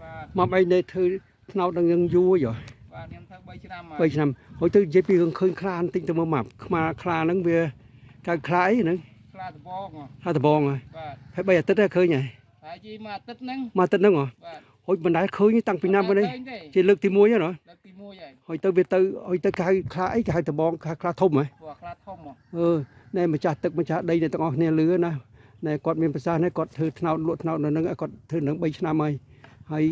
បាទ មកអីនៅធ្វើថ្នោតនឹងយើងយូរហី បាទខ្ញុំធ្វើ3ឆ្នាំហើយ 3ឆ្នាំហើយទៅនិយាយពីរឿងឃើញខ្លាបន្តិចទៅមើលមកខ្មាខ្លាហ្នឹងវាកៅខ្លាអីហ្នឹង ខ្លាដបងហ៎ ថាដបងហ៎ បាទ ហើយ3អាទិត្យហើយឃើញហើយ ហើយជីមួយអាទិត្យហ្នឹង មួយអាទិត្យហ្នឹងហ៎ បាទ ហុចមិនដែលឃើញតាំងពីណាមកនេះ អត់ឃើញទេ ជាលើកទី1ហ៎ណា លើកទី1ហើយ ហើយទៅវាទៅហើយទៅគេហៅខ្លាអីគេហៅដបងខ្លាខ្លាធំហ៎ ព្រោះខ្លាធំហ៎ អឺណែម្ចាស់ទឹកម្ចាស់ដីអ្នកទាំងអស់គ្នាលឺណាណែគាត់មានប្រសាសន៍នេះគាត់ធ្វើថ្នោតលក់ថ្នោតនៅនឹងគាត់ធ្វើនឹង3ឆ្នាំហើយហើយ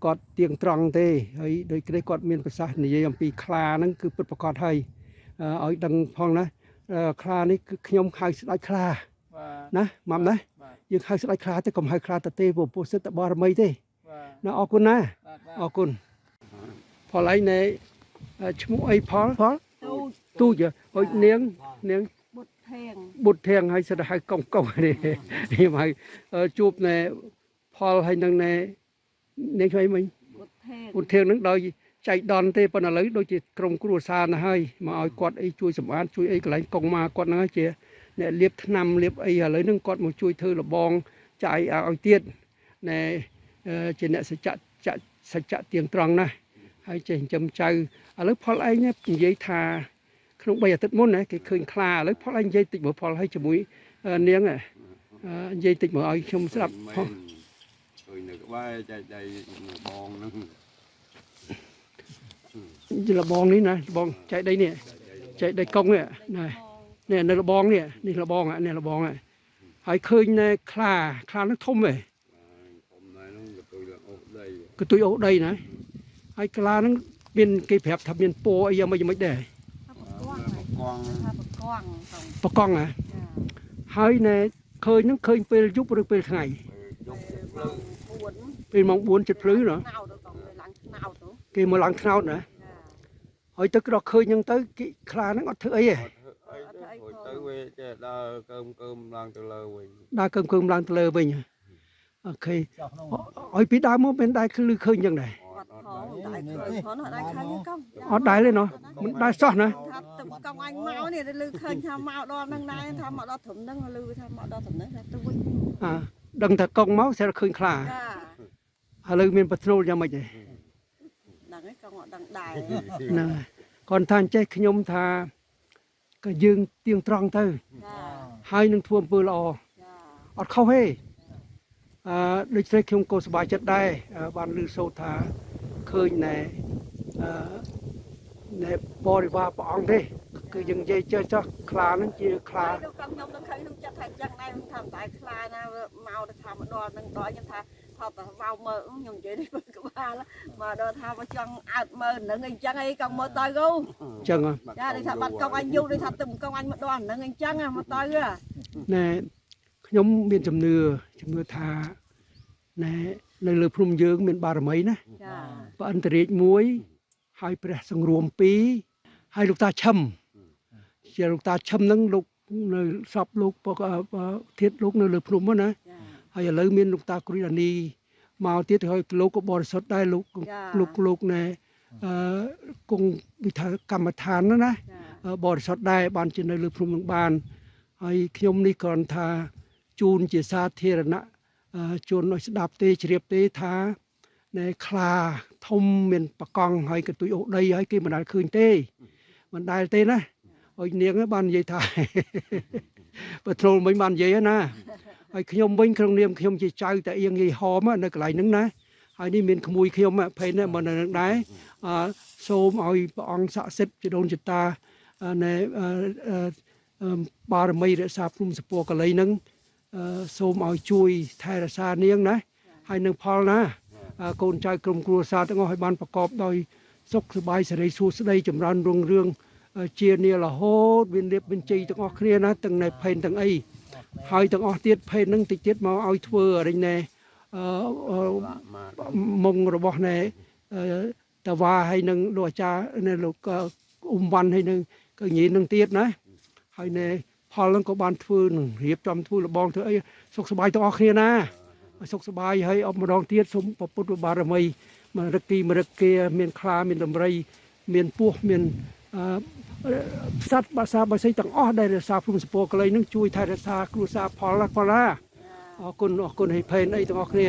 គាត់ទៀងត្រង់ទេហើយដូចនេះគាត់មានប្រសាសន៍និយាយអំពីខ្លាហ្នឹងគឺពិតប្រាកដហើយអឺឲ្យដឹងផងណាអឺខ្លានេះគឺខ្ញុំហៅស្ដេចខ្លា បាទ ណាម៉ាំណា បាទ យើងហៅស្ដេចខ្លាទេកុំហៅខ្លាតទេព្រោះពោះសិទ្ធិតបារមីទេ បាទ ណាអរគុណណា បាទបាទ អរគុណផលឯងណែឈ្មោះអីផលផល ទូច ទូចហ៎ហើយនាងនាង បុតធៀង បុត្រធៀងហើយសិតតែហៅកុងកុងនេះនេះមកហៅជួបណែផលហើយនឹងណែនាងឆ្វេងមិញ បុតធៀង បុត្រធៀងនឹងដោយចៃដន្យទេប៉ុន្តែឥឡូវដូចជាក្រុមគ្រួសារណាស់ហើយមកឲ្យគាត់អីជួយសម្អាតជួយអីកន្លែងកុងមកគាត់ហ្នឹងហើយជាអ្នកលាបថ្នាំលាបអីឥឡូវហ្នឹងគាត់មកជួយធ្វើលបងចាយឲ្យទៀតណែជាអ្នកសច្ចៈសច្ចៈទៀងត្រង់ណាស់ហើយចេះចិញ្ចឹមចៅឥឡូវផលឯងនិយាយថាក្នុង3អាទិត្យមុនណាគេឃើញខ្លាឥឡូវផលឯងនិយាយតិចមើលផលឲ្យជាមួយនាងនិយាយតិចមើលឲ្យខ្ញុំស្ដាប់ផង ឃើញនៅក្បែរចែកដីបងហ្នឹង លបងនេះណាលបងចែកដីនេះចែកដីកុងនេះណានេះនៅលបងនេះនេះលបងនេះលបងហើយឃើញណែខ្លាខ្លានឹងធំហ៎ ធំណែហ្នឹងកតុយឡើងអូសដី កតុយអូដីណាហើយខ្លានឹងមានគេប្រាប់ថាមានពណ៌អីយ៉ាងម៉េចយ៉ាងម៉េចដែរ ថាប្រកង បកង ថាប្រកងទៅ បកង់ហ៎ ចា ហើយណែឃើញនឹងឃើញពេលយប់ឬពេលថ្ងៃ យក ពេលម៉ោង4 ពេលម៉ោង4ជិតភ្លឺណា ណៅទៅកងពេលឡើងណៅទៅ គេមកឡើងថ្នោតណា ចា ហើយទៅដល់ឃើញហ្នឹងទៅគេខ្លាហ្នឹងអត់ធ្វើអីទេ អត់ធ្វើអីទេរួចទៅវាចេះដើរកើមកើមឡើងទៅលើវិញ ដើរកើមកើមឡើងទៅលើវិញអូខេហើយពីដើមមកមិនដែរគឺឃើញចឹងដែរ អត់ផងតែឃើញផងអត់ដែរឃើញទេកង អត់ដែរទេណោះមិនដែរសោះណា ថាទៅកងអញមកនេះលឺឃើញថាមកដល់ហ្នឹងដែរថាមកដល់ត្រឹមហ្នឹងលឺថាមកដល់ត្រឹមហ្នឹងថាទៅវិញ អាដឹងថាកង់មកស្រាប់ឃើញខ្លា ចា ឥឡូវមានប្រធ្នូលយ៉ាងម៉េចទេ ដឹងហើយកងអត់ដឹងដែរ ណាគាត់ថាអញ្ចេះខ្ញុំថាក៏យើងទៀងត្រង់ទៅ ចា ហើយនឹងធ្វើអំពើល្អ ចា អត់ខុសទេអឺដូច្នេះខ្ញុំក៏សប្បាយចិត្តដែរបានឮសូរថាឃើញណែអឺណែបរិវារព្រះអង្គទេគឺយើងនិយាយចេះចោះខ្លាហ្នឹងជាខ្លា ហើយទៅកងខ្ញុំនឹងឃើញខ្ញុំចិត្តថាអញ្ចឹងដែរខ្ញុំថាមិនដែរខ្លាណាមកទៅថាមកដល់ហ្នឹងដល់ខ្ញុំថាថតតែវ៉ៅមើលខ្ញុំនិយាយនេះមើលក្បាលមកដល់ថាមកចង់អើតមើលហ្នឹងអីចឹងអីកងមើលទៅគូ អញ្ចឹងហ៎ ចាដូចថាបាត់កងអញយូរដូចថាទឹមកងអញមកដល់ហ្នឹងអញ្ចឹងមកទៅ ណែខ្ញុំមានជំនឿជំនឿថាណែនៅលើភ្នំយើងមានបារមីណា ចា ព្រះអន្តរាជមួយហើយព្រះសង្រួមពីរហើយលោកតាឈឹមជាលោកតាឈឹមហ្នឹងលោកនៅសពលោកពកធាតលោកនៅលើភ្នំហ្នឹងណា ចា ហើយឥឡូវមានលោកតាគ្រុយដានីមកទៀតហើយលោកក៏បរិសុទ្ធដែរលោកលោកលោកណែអឺគង់វិថាកម្មដ្ឋានហ្នឹងណា ចា បរិសុទ្ធដែរបានជានៅលើភ្នំនឹងបានហើយខ្ញុំនេះគ្រាន់ថាជូនជាសាធារណៈជូនឲ្យស្ដាប់ទេជ្រាបទេថាណែខ្លាធំមានបកង់ហើយកន្ទុយអូដីហើយគេមិនដែលឃើញទេមិនដែលទេណាហើយនាងបាននិយាយថា បើធ្នូលមិញបាននិយាយណាហើយខ្ញុំវិញក្នុងនាមខ្ញុំជាចៅតាអៀងយាយហមនៅកន្លែងហ្នឹងណាហើយនេះមានក្មួយខ្ញុំភេទមកនៅនឹងដែរសូមឲ្យព្រះអង្គស័ក្តិសិទ្ធិជីដូនជីតាណែបារមីរក្សាភ្នំសពកលីហ្នឹងសូមឲ្យជួយថែរក្សានាងណាហើយនឹងផលណាកូនចៅក្រុមគ្រួសារទាំងអស់ឲ្យបានប្រកបដោយសុខសប្បាយសិរីសួស្តីចម្រើនរុងរឿងជានារហូតមានលៀបមានជ័យទាំងអស់គ្នាណាទាំងในផេនទាំងអីហើយទាំងអស់ទៀតផេនហ្នឹងតិចទៀតមកឲ្យធ្វើអរិញណែអឺមុងរបស់ណែតាវ៉ាហើយនឹងលោកអាចារ្យណែលោកអ៊ុំវ៉ាន់ហើយនឹងកញ្ញានឹងទៀតណាហើយណែផលហ្នឹងក៏បានធ្វើនឹងរៀបចំធ្វើលបងធ្វើអីសុខសប្បាយទាំងអស់គ្នាណាសុខសប្បាយហើយអបម្ដងទៀតសូមព្រះពុទ្ធបារមីមរឹកទីមរឹកគាមានខ្លាមានដំរីមានពស់មានអឺសត្វបាសាបាសីទាំងអស់ដែលរក្សាភូមិសពកលីនឹងជួយថែរក្សាគ្រួសារផលណាផលណាអរគុណអរគុណឲ្យផេនអីទាំងអស់គ្នា